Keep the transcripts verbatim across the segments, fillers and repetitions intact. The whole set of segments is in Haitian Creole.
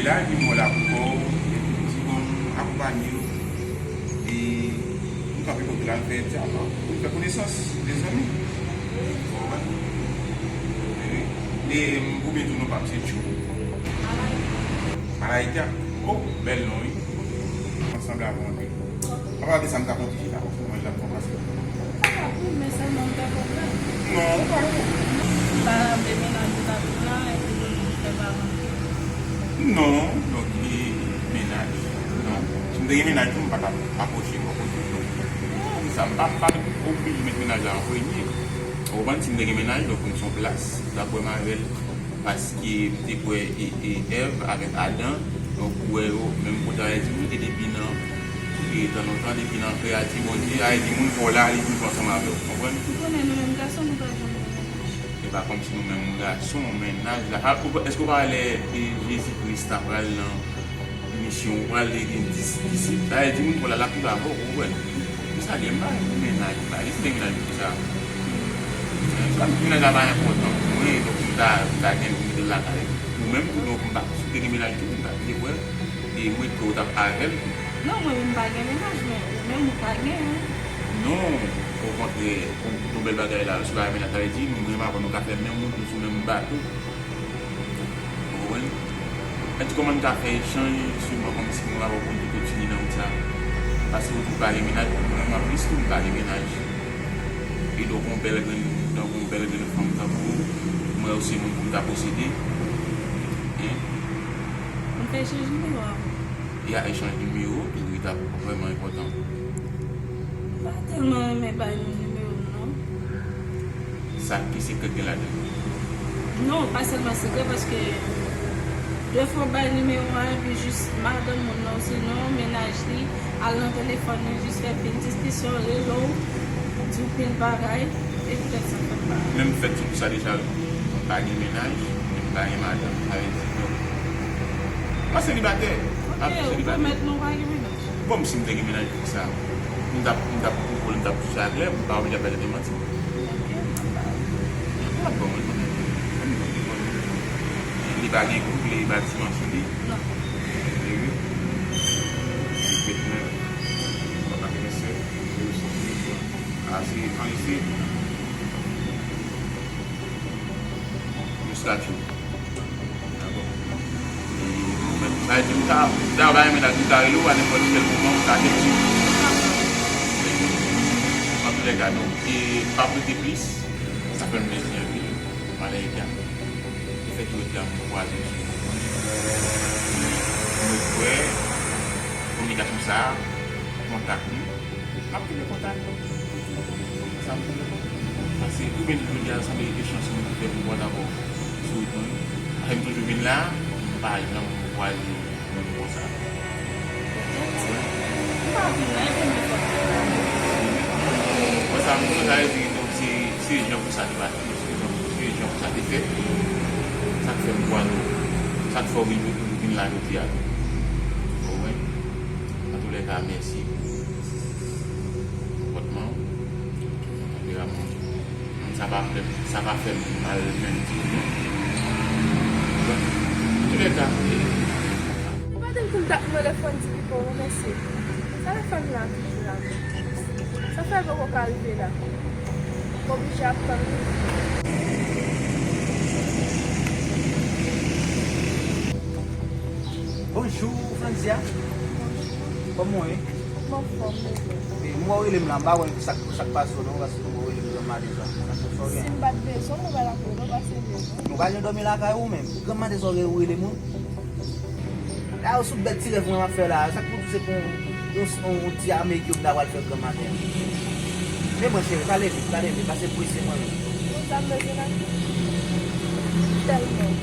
La, li mò la pou kò w, epi di bon, akonpanye w. E nou kanpe kote la, nou fè dyalòg, nou fè konesans, de zanmi. Ou konprann? Wi. E m, oubyen tou non pa m se Tchou. Malaika. Oh, bèl non, wi. Ansanm avè w anpil. Apa de sa m ka konte chita pou mwen jan konprann. Sa pa pou, men sèlman m fè pwoblèm. Non, ou pa konprann. M pa rann de mennaj ou la pou la, epi pou fè pa rann. Non, donk, e, mennaj, non. Si m te gen mennaj tou, m pa t ap apwoche bò kote w. Donk, sa m pa, m pa oblije met mennaj la an premye. Ou konprann, si m te gen mennaj, donk, m se yon plas, m t ap wè m avè l. Paske m te kwè e, e Èv avèk Adan, donk ou wè yo menm kote a, di moun te depi nan, e tan lontan, depi nan kreyati Bondye, a di moun fè w la, li toujou ansanm avè w, konprann? Ou konnen nou menm gason, nou pa janm gen mennaj. E pa kòmsi nou menm gason, mennaj la. A, ou, èske ou pa wè lè, e, Jezi Kris ta pral nan misyon, ou pral de gen dis disip. Dayè, di moun pou la, l ap viv avè w, ou wè. Pou sa, gen mennaj, mennaj, pa gen mennaj pou sa. Sa m di, mennaj la pa enpòtan pou mwen, donk m ta, m ta gen pou m mete l lakay. Ou menm, tou, donk, m pa, si w te gen mennaj tou, m ta vle wè, e mwen, ke w t ap avè l. Non, mwen menm, m pa gen mennaj, men ou menm, ou ka gen, wi. Non, okontrè, yon bèl bagay la, si w pa gen mennaj, sa vle di, nou menm avè w, nou ka fè menm wout, nou sou menm bato. Ou konprann? Èske kòman n ka fè echanj, sèlman kòmsi mwen avè w konn tou kontinye nan wout sa? Paske ou tou pa gen mennaj, mwen menm anplis tou m pa gen mennaj. E donk yon bèl grenn, donk yon bèl grenn fanm tankou ou, mwen wè se moun pou m ta posede. Hein? Nou fè echanj nimewo avè w. E a echanj nimewo, tou li t ap vrèman enpòtan. M pa tèlman renmen bay moun nimewo m non. Sa ki sekrè k gen ladan l? Non, pa sèlman sekrè, paske defwa w bay nimewo a, epi jis madanm moun nan, osinon mennaj li, al nan telefòn li, jis fè pil diskisyon, rele w, di w pil bagay, e poutèt sa fè m pa. Menm fèt sou pou sa deja, m pa gen mennaj, men m pa gen madanm, sa vle di, donk, mwen selibatè. Ok, ou pwomèt nou pa gen mennaj? Bon, si m te gen mennaj pou sa, m t ap, m t ap pou vòlè, m t ap touche ak lè, m pa oblije ap bay tèt mwen manti. Ok, m ap ba ou. Ou ap ban mwen konnen. Li pa gen koulè, li pa dimansyon li. Non. Li wi. Li vet nèf. Kontak mesye. Ase an isi. Jiska tchou. Dakò. E, mwen, sa vle di m ka, dayè w pa renmen dat, m ka rele w a nenpòt kèl moman, m ka tekste w. Antoulèka, donk, e, m p ap rete plis, sa fè m plezi anpil, Malaika. Lefètke jodi a m kwaze w sou, mwen kwè kominikasyon sa a, kontak nou, m ap kenbe kontak. Sa m di nou. Paske oubyen jodi a sanble e chans mwen ki fè m kwaze avè w sou wout mwen. Paske m toujou vin la, m pa janm kwaze moun konsa. M pa vin la, e premye fwa m vin la. Mwen sa m di, sa vle di, donk, se, se jan pou sa te pase, se jan, se jan pou sa te fèt. Sa k fè m kwaze w, sa k fè w vin, vin la jodi a. Ou konprann? Antoulèka, mèsi pou konpòtman w, tanperaman w. Sa pa fè, sa pa fè m mal menm ditou non. Bon, antoulèka, e, ou pa t konn kontak mwen lè fò n di pipo, non, mesye. Sa lè fanm lan toujou la menm. Sa fè l poko ka rive la. M oblije ap tann li. Bonjou, Franzia. Bonjou. Kòman w ye? M anfòm, mesye. E, m wè w rele m la, m pa konn sa, sa k pase w non, paske m wè w rele m granmaten sa. Sa k fè w gen? Si m pa t bezwen w, mwen pa t ap rele w, paske m bezwen w. Nou pa janm dòmi lakay ou menm. Granmaten sa w gen ou rele m wi. La, ou sou bèt ti rèv mwen m ap fè la. Sa k pou di se pou yon, yon, yon ti Ameriken m ta pral fè granmaten an. Men mwen cheri, pale vit, pale vit, paske m prese mwen menm. Ou sa m bezwen la? Tèlman.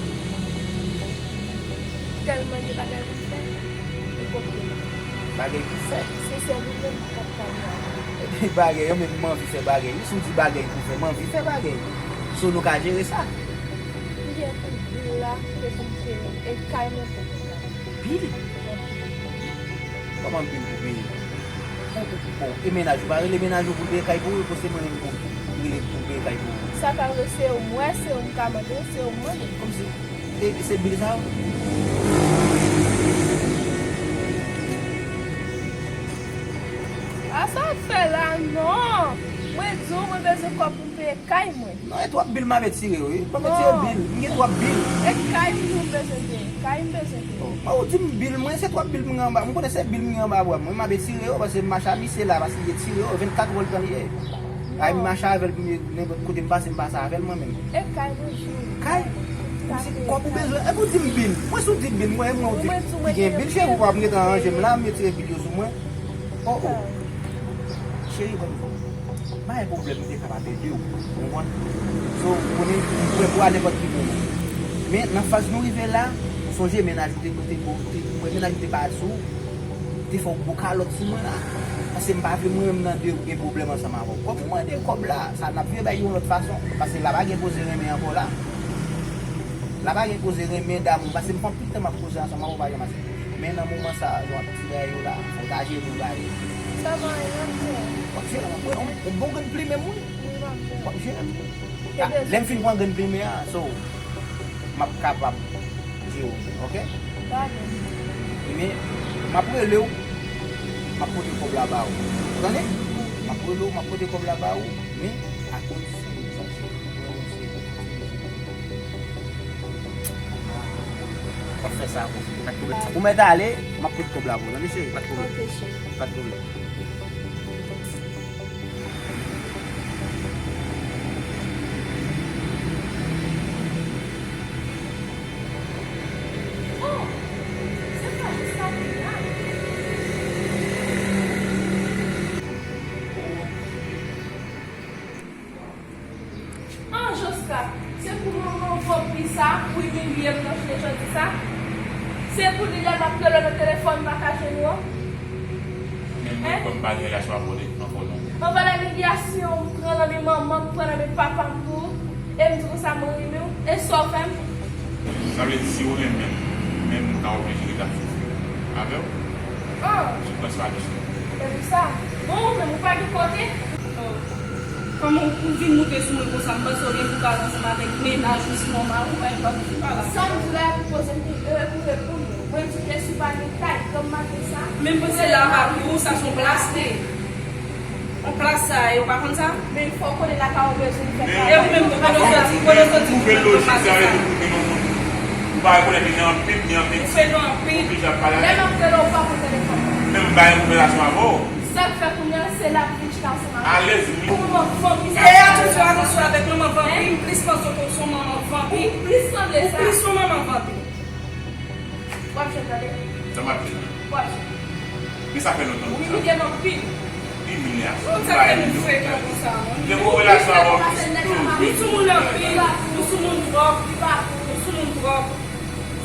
Tèlman gen bagay pou fè, li konprann. Bagay pou fè? Se sèl ou menm ki p ap ka di a. Bagay, yo menm m anvi fè bagay. Wi, si w di bagay pou fè, m anvi fè bagay. So, nou ka jere sa. M gen anpil bil la, m gen pou m peye. E kay mwen tou. Bil? Anpil. Kòman bil pou peye? Bon, bon, e mennaj ou pa rele mennaj ou pou l peye kay pou ou, pou se mwen menm pou rele pou l peye kay pou ou? Sa ka rive se ou m wè, se ou m ka mande, se ou m mande. Kòmsi, e, se bil sa yo? Non, mwen di w, mwen bezwen kòb pou m peye kay mwen. Non, e twòp bil m ap etire wi. Ban m etire bil. M gen twòp bil. E kay m di w m bezwen peye. Kay m bezwen peye. Oh, mwen ou di m bil mwen, se twòp bil m gen anba. M konnen se bil m gen anba bra m. Mwen m ap etire yo, paske m mache a misye la, paske li etire yo, vennkat wòl tan li ye. Ay, m mache avè l pou m ye nenpòt kote m pase, m pase avè l mwen menm. E kay mwen jwe. Kay? Kòb ou bezwen? Epi ou di m bil. Mwen si w di bil, mwen, mwen ou di ki gen bil, cheri, ou pa m gentan ranje m la, m retire bil yo sou mwen. Oh, oh. Cheri, ban m fò. Pa gen pwoblèm, m te kapab ede w. Ou konprann? So, ou konnen, m prè pou al nenpòt ki moman. Men, nan faz nou rive la, ou sonje mennaj ou te, te, te, premye mennaj ou te parèt sou ou. Te fè yon gwo kalòt sou mwen la. Paske m pa vle mwen menm nan de gen pwoblèm ansanm avè w. Kòm ou mande kòb la, sa n ap vire bay yon lòt fason. Paske la pa gen koze renmen ankò la. La pa gen koze renmen, damou. Paske m pran tout tan m ap koze ansanm avè w, pa janm ase. Men nan moman sa, jan w ap tire yo la, fò w ta jere w bagay. Sa pa anyen, m fè. W ap jere m, yon, yon bon grenn plimen m wi. Wi, m ap jere. W ap jere m. Lè m fin pran grenn plimen an, so, m ap kapab di w, oke? Ebyen, m ap rele w, m ap pote kòb la ba ou. Ou tande? M ap rele w, m ap pote kòb la ba ou, men a kondisyon yon bagay. W ap fè sa pou ou. Pa t pwoblèm. Ou mèt ale, m ap pote kòb la pou ou. Tande, cheri? Pa t pwoblèm. Ok, cheri. Pa t pwoblèm. Oh, se pa jis sa pou la. An, Joska, se pou manman vanpi sa pou imilye m nan jounen jodi sa? Se pou li lè m ap rele w nan telefòn m pa ka jwenn ou an? Men mwen, kòm m pa gen relasyon avè w ankò non. Anvan lè imilyasyon m pran nan men manman m, pran nan men papa m tou, e m di konsa mwen renmen w, e sa w fè m? Sa vle di si w renmen m, menm ou ta oblije ret ap soufri avè w? Ah. Soufrans pa dous non. E pou sa, bon, ou menm ou pa gen kote? Kòman ou vin moute sou mwen konsa, m panse w gen pou w ka ansanm avèk mennaj ou, sinon mari w, pa gen pa pou fè pa la. Sa m di la, pou poze m, e pou reponn mwen. Mwen di ke si w pa gen kay, granm maten sa. Men m panse la pa pou ou, sa se yon plas li ye. Yon plas sa ye, ou pa konn sa? Men fò w konnen la pa w bezwen fè travay. E ou menm tou, kote w soti, kote w soti pou mete yon plas sa? Ou pa rekonèt li gen anpil, gen anpil. Ou fè nou anpil. Oblije ap pale avè l. Lè m ap rele w, ou pa pran telefòn nan. Men m pa gen konvèsasyon avè w. Sa k fè kounye a se la pou vin chita ansanm avè w. Alèz wi. Pou manman vanpi sa. E atansyon, atansyon avèk manman vanpi. M plis panse ke w se yon manman vanpi. Ou plis sanble sa. Ou plis yon manman vanpi. W ap jwenn, tande. Sa m ap jwenn. W ap jwenn. Men sa fè lontan konsa. Ou imilye m anpil. Imilyasyon. Konn sa fè nou frekan konsa, non? Depi w relasyon avè w, nou soumoun anpil, nou soumoun twòp, nou soumoun twòp.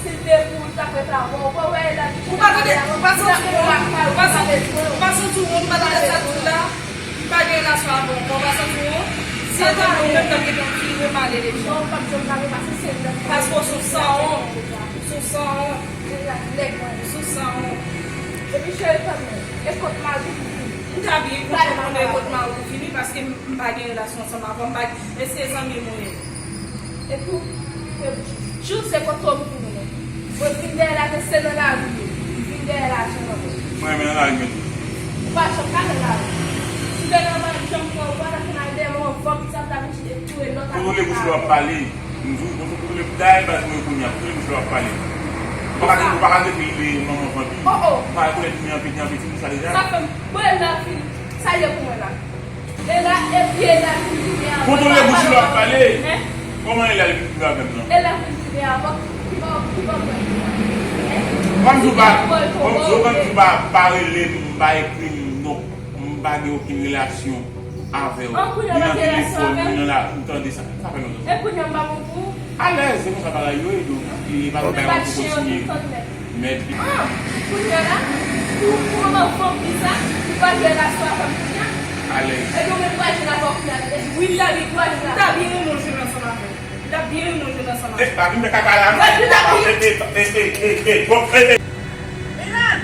Se depi w t ap ret avè w, ou pa wè la. Ou pa tande, ou pa santi wont, ou pa santi, ou pa santi wont, ou pa tande sa tou la. M pa gen relasyon avè w ankò, ou pa santi wont? Si se te mwen menm, m t ap gentan tire w pale deja. Non, ou p ap janm pale paske se lè. Paske w se yon sanwont. Ou se yon sanwont. Ou se yon nèg mwen. Ou se yon sanwont. Epi cheri, tann mwen. E kot mari w fini? M ta byen kontan konnen kot mari w fini paske m, m pa gen relasyon ansanm avè w, m pa gen, e se zanmi mwen ye. Epi w kite bouch ou. Jou se kote w pou nou. Mwen vin dèyè la, men se nan lari ye. M vin dèyè lajan nan men. Mwen renmen nan lari mwen tou. Ou pa janm ka nan lari. Si te nan lari, janm pran ou pa ta fin al dèyè manman vanpi sa, m ta vin chita tou e lòt. Kontwole bouch ou ap pale. M di w, kontwole, dayè baz mwen kounye a, kontwole bouch ou ap pale. Ou pa ka, ou pa ka defini manman vanpi. Oh, oh. Ou pa rekonèt li anpil, li anpil, ti moun sa deja. Sa fè m, mwen la vin, sa ye pou mwen la. E la, epi e la vin vini avè m. Kontwole bouch ou lè w ap pale. Kòman e la vin vini avè m nan? E la vin vini avè m. Ki pa, ki pa mwen. Kòm di w pa, kòm di w, kòm di w pa, pa rele m, pa ekri m, donk m pa gen okenn relasyon avè w. Ni nan telefòn, ni nan la, ou tande sa. Sa fè lontan. E kounye a m pa bon pou ou? Alèz, se konsa bagay yo ye, donk, e pa yon bagay pou kontinye. Mèt. Ah, kounye a la, ou, ou manman vanpi sa, ou pa gen relasyon avè m kounye a. Alèz. Epi ou menm pral jwenn avè w kounye a. Wi, m ta byen, m ta byen renmen w jwenn ansanm avè m. M ta byen renmen w jwenn ansanm avè m. E, pa vin fè kaka la, non. Mwen, m ta byen. E, e, e, e, e, bon, e, e. Milan!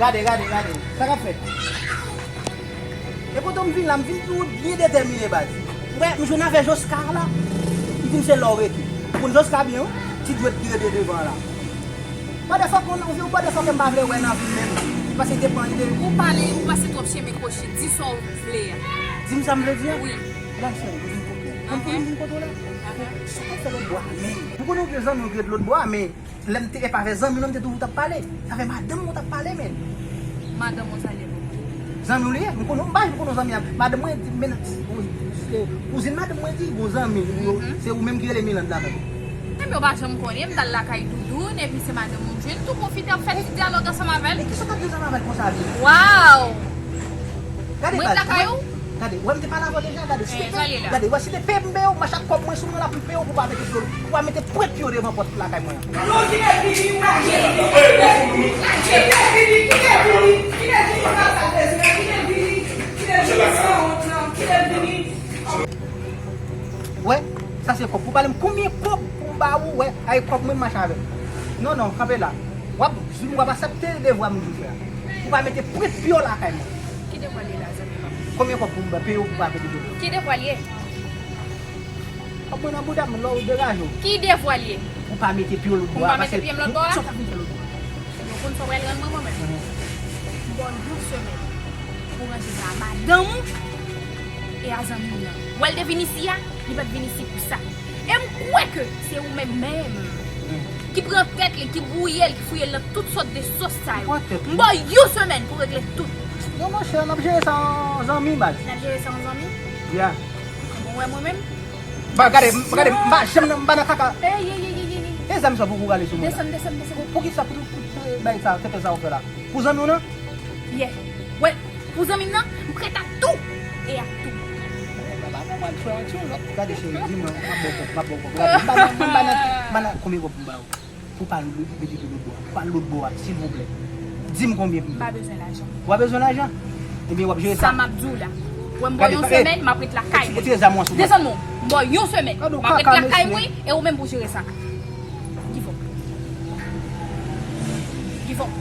Gade, gade, gade. Sa k ap fèt? E poutan m vin la, m vin pou byen detèmine baz. Ou wè, m jwenn avè Joska la. Li di m se la w rete. Konn Josca byen, wi. Ti dwèt ki rete devan la. Motherfucker, ou vle, ou motherfucker, m pa vle wè nan vi m menm. Paske te pran ide. Ou pale, ou pase twòp chemen kwochi, di sa w vle a. Di m sa m vle di a? Wi. Gad cheri, m vin kote w. Konn pou m vin kote w la? Sa k ap fè lòt bò a, men. M konnen w gen zanmi w ki ret lòt bò a, men lè m te epa avè zanmi w, m te toujou t ap pale. Sa fè madanm ou t ap pale, men. Madanm ou sa ye pou mwen? Zanmi w li ye? M konnen w, m pa janm konnen w zanmi a. Madanm mwen di, men, se kouzin madanm mwen di, gon zanmi, se ou menm ki rele Milan la menm. Ebyen, w pa janm konnen, m t al lakay Doudoun, epi se madanm ou m jwenn, tou konfite ap fè ti dyalòg ansanm avè l. Men kisa w t ap di ansanm avè l konsa byen? Waw! Gade baz, mwen lakay ou? Gade, wè m te pale avè w deja, gade, si te peye, gade, wè si te peye pou m peye w, m mache ak kòb mwen sou mwen la pou m peye w pou w pa mete pye w, pou w pa mete pwent pye w devan pòt lakay mwen an. Wè, sa se kòb. Pou pale m konbyen kòb pou m ba ou, wè, ay kòb mwen m mache avè l. Non, non, kanpe la. W ap, w ap aksepte devwa m di w fè a. Pou w pa mete pwent pye w lakay mwen. Ki devwa l ye la, zanmi pa m? Konbyen kòb pou m ba, peye w pou w pa mete pye w? Ki devwa l ye? Ap mwen nan bouda m, lè w degaje w. Ki devwa l ye? Pou pa mete pye w lòt bò a, paske sa w t ap vin fè lòt bò a. Yo konn sa w pral rann mwen, mwen menm. M ba w yon semèn pou w ranje sa a madanm ou e a zanmi w nan. Wè l te vin isi a, li pa t vin isi pou sa. E m kwè ke se ou menm menm ki pran tèt li, ki bwouye l, ki fouye l nan tout sòt de sòs sa yo. M ba w yon semèn pou w regle tout. Non, monchè, n ap jere sa an zanmi, baz. N ap jere sa an zanmi? Ya. Bon, wè mwen menm. Ba, gade, m, gade, m pa janm nan, m pa nan kaka. Ey, ey, ey, ey, ey, ey. E zam sa pou ou rale sou mwen la? Desann, desann, desann. Pou ki sa, pou, pou, pou bagay sa, tenten sa ou fè la? Pou zanmi w nan? Yeah. Wè, pou zanmi m nan, m prèt a tou. E a tou. Ba, ba, ba, ba, fè yon ti lòt. Gade, cheri, di mwen, m ap ba w kòb, m ap ba w kòb. Gade, m pa nan, m pa nan, m pa nan, konbyen kòb m ba w? Pou pa mete pye lòt bò a. Pou pa lòt bò a, silvouplè. Di m konbyen pou m. M pa bezwen lajan. W pa bezwen lajan? Ebyen, w ap jere sa. Sa m ap di w la. Wè m ba w yon semèn, m ap ret lakay mwen. Retire zam ou an sou mwen. Desann mwen. M ba w yon semèn. M ap ret lakay mwen, e ou menm pou jere sa. Give up. Give up.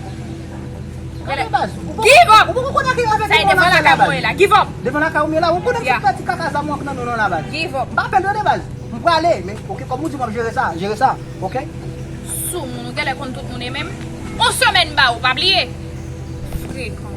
Gade baz. Give up! Ou poko konnen ki avè ki nou nan lakay mwen la. Give up! Devan lakay ou m ye la, ou konnen m sot fè ti kaka zam ou ak nan nou nan la baz. Give up! M pa pè tande baz. M prale, men, oke, kòm ou di m ap jere sa, jere sa, oke? Soumoun, ou genlè konn tout moun e menm. On semèn ba ou, pa bliye. Frekan.